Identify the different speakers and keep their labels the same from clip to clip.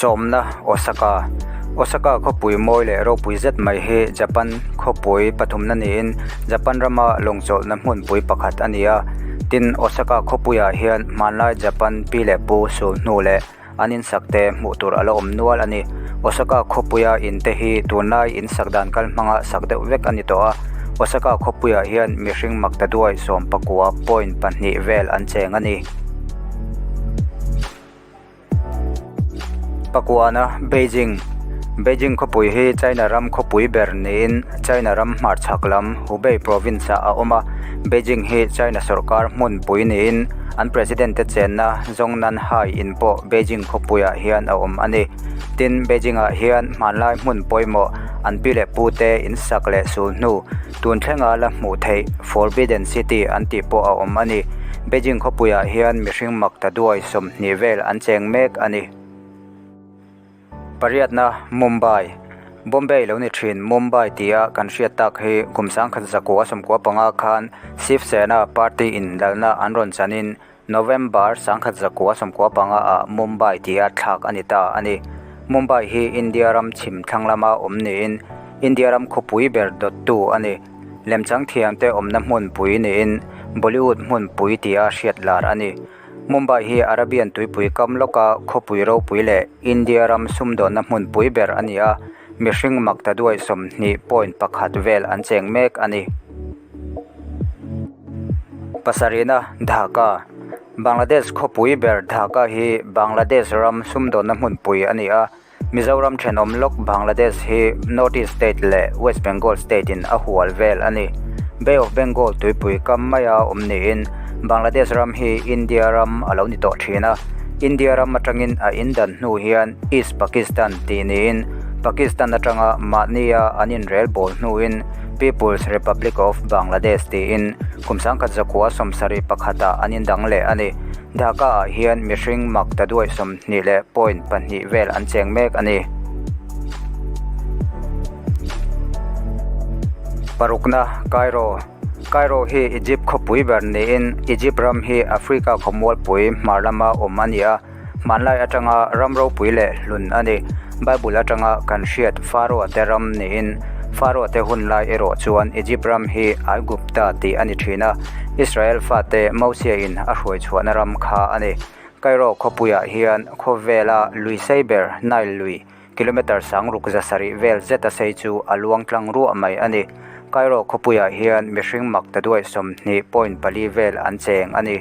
Speaker 1: Sawmna, Osaka. Osaka khawpui mawi leh ropui zet mai hi Japan khawpui pathumna niin Japan rama lawngchawlhna hmunpui pakhat a ni a. Tin, Osaka khawpuiah hian hmanlai Japan pi leh pu sul hnu leh an insak te hmuh tur a la awm nual a ni. Osaka khawpuia in te hi tunlai insak dan kal hmanga sak deuh vek a ni tawh a. Osaka khawpuiah hian mihring maktaduai sawmpakua point pahnih vel an cheng a ni. Pakuana, Beijing, Beijing khawpui hi China ram khawpui ber niin China ram hmarchhak lam Hubei province ah a awm a. Beijing hi China sawrkar hmunpui niin an president te chenna Zhongnanhai in pawh Beijing khawpuiah hian a awm a ni. Tin, Beijing ah hian hmanlai hmun pawimawh an pi leh pu te in sak leh sul hnu Tun thlenga la hmuh theih Forbidden City an tih pawh a awm a ni. Beijing khawpuiah hian mihring mak ta duai 20 vel an cheng mek a ni. Pariatna, Mumbai. Bombay lo ni thin Mumbai tia kan hriat tak hi kum 1995 khan Shiv Sena party in lalna an rawn chanin November 1995 ah Mumbai tia thlak a ni ta a ni. Mumbai hi India ram chhim thlang lama awm niin India ram khawpui ber dawttu a ni. Lemchang thiamte awmna hmunpui niin Bollywood hmunpui tia hriat lar a ni. Mumbai hi Arabian tuipui kam lawka khawpui ropui leh India ram sumdawnna hmunpui ber a ni a, mihring maktaduai 20.1 vel an cheng mek a ni. Pasarihna, Dhaka. Bangladesh khawpui ber Dhaka hi Bangladesh ram sumdawnna hmunpui a ni a. Mizoram thenawm lawk Bangladesh hi North East State leh West Bengal State in a hual vel a ni. Bay of Bengal tuipui kam maia awm niin Bangladesh ram hi India ram a lo ni tawh thin a. India ram atangin a indan hnu hian East Pakistan tih niin Pakistan atanga mahnia an inrelbawl hnuin People's Republic of Bangladesh tiin kum 1971 ah an indang leh a ni. Dhaka ah hian mihring mak ta duai 20 leh point pahnih vel an cheng mek a ni. Parukna, Cairo. Cairo hi Egypt khawpui ber niin Egypt ram hi Africa khawmualpui hmar lama awm a ni a. Hmanlai atanga ram ropui leh hlun a ni. Bible atanga kan hriat Pharaoh te ram niin Pharaoh te hun lai erawh chuan Egypt ram hi Aigupta tih a ni thin a, Israel fate Mosia in a hruai chhuahna ram kha a ni. Cairo khawpuiah hian khawvela lui sei ber Nile lui kilometre sangruk za sarih vel zet a sei chu a luang tlang ruah mai a ni. Cairo khawpuiah hian mihring mak ta duai 20.4 vel an cheng a ni.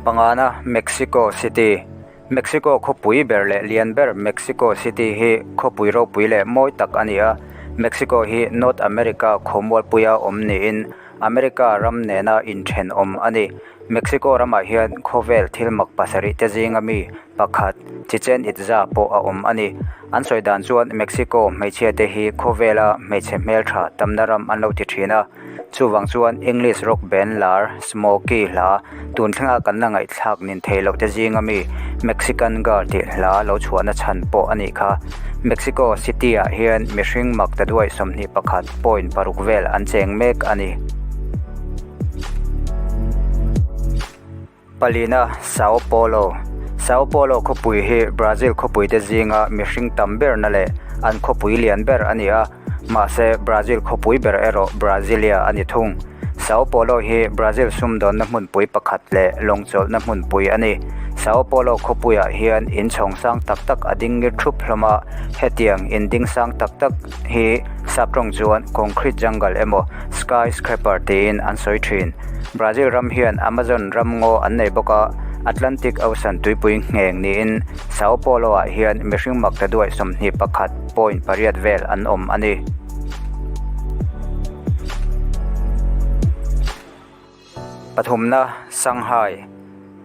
Speaker 1: Pangana, Mexico City. Mexico khawpui ber leh lian ber Mexico City hi khawpui ropui leh mawi tak a ni a. Mexico hi North America khawmualpuia awm niin America ram nena inthenawm a ni. Mexico ramah hian khawvel thil mak pasarih te zinga mi pakhat Chichen Itza pawh a awm a ni. An sawi dan chuan Mexico hmeichhia te hi khawvela hmeichhe hmeltha tamna ram an lo ti thin a. Chuvang chuan English rock band lar Smokie hla tun thlenga kan la ngaihthlak nin thei loh te zinga mi Mexican Girl tih hla lo chhuahna chhan pawh a nih kha. Mexico City ah hian mihring mak ta duai 21.6 vel an cheng mek a ni. Palina, Sao Paulo. Sao Paulo khawpui hi Brazil khawpui te zinga mihring tam berna leh an khawpui lian ber a ni a, mahse Brazil khawpui ber erawh Brasilia a ni thung. Sao Paulo hi Brazil sumdawnna hmunpui pakhat leh lawngchawlhna hmunpui a ni. Sao Paulo khawpuiah hian inchhawng sang tak tak a ding ngir thup hlawm a, hetiang inding sang tak tak hi saptawng chuan concrete jungle emaw skyscraper tiin an sawi thin. Brazil ram hian Amazon ram ngaw an nei bawk a, Atlantic Ocean tuipui ngheng niin Sao Paulo ah hian mihring mak ta duai 21.8 vel an awm a ni. Pathumna, Shanghai.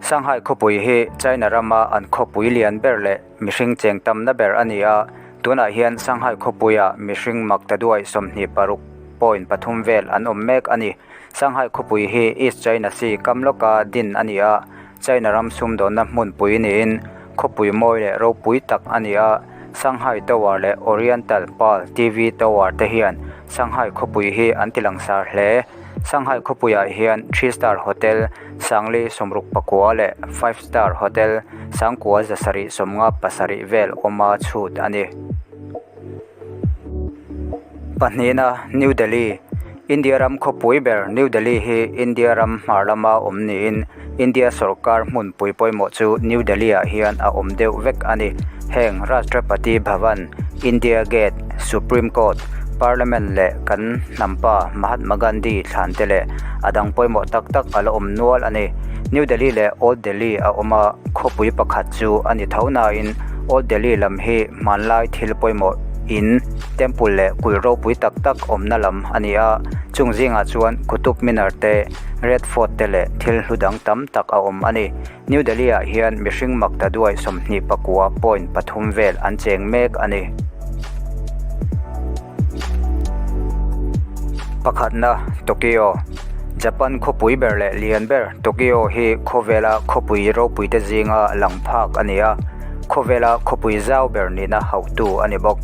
Speaker 1: Shanghai khawpui hi China rama an khawpui lian ber leh mihring cheng tamna ber a ni a, tunah hian Shanghai khawpuiah mihring mak ta duai 26.3 vel an awm mek a ni. Shanghai khawpui hi East China Sea kam lawka din a ni a, China ram sumdawnna hmunpui niin khawpui mawi leh ropui tak a ni a, Shanghai Tower leh Oriental Pearl TV Tower te hian Shanghai khawpui hi an ti langsar hle. Shanghai khawpuiah hian Three Star Hotel Sangli 69 leh Five Star Hotel Sangkua 757 vel awma chhut a ni. Pahnihna, New Delhi, India ram khawpui ber New Delhi hi India ram hmar lama awm niin India sorkar hmunpui pawimawh chu New Delhi ah hian a awm deuh vek a ni. Heng Rashtrapati Bhavan, India Gate, Supreme Court, Parliament leh kan hnampa Mahatma Gandhi thlan te leh a dang pawimawh tak tak a la awm nual a ni. New Delhi leh Old Delhi a awm a, khawpui pakhat chu a ni tho nain Old Delhi lam hi hmanlai thil pawimawh in temple leh kulh ropui tak tak awmna lam a ni a, chung zingah chuan Qutub Minar te, Red Fort te leh thil hlu dang tam tak a awm a ni. New Delhi ah hian mihring makta duai 29 point pathum vel an cheng mek a ni. Pakhatna, Tokyo. Japan khawpui ber leh lian ber Tokyo hi khawvela khawpui ropuite zinga lang phak a ni a, khawvela khawpui zau ber nihna hauhtu a ni bawk.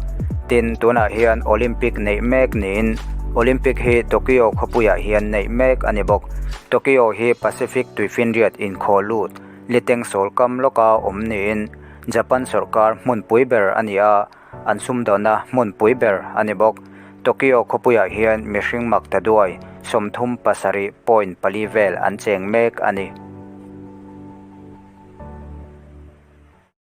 Speaker 1: Tin, tunah hian Olympic neih mek niin Olympic hi Tokyo khawpuiah hian neih mek a ni bawk. Tokyo hi Pacific tuifinriat inkhaw lut liteng sawl kam lawka awm niin Japan sawrkar hmunpui ber a ni a, an sumdawnna hmunpui ber a ni bawk. Tokyo khawpuiah hian mihring mak ta duai 37 point pali vel an cheng mek a ni.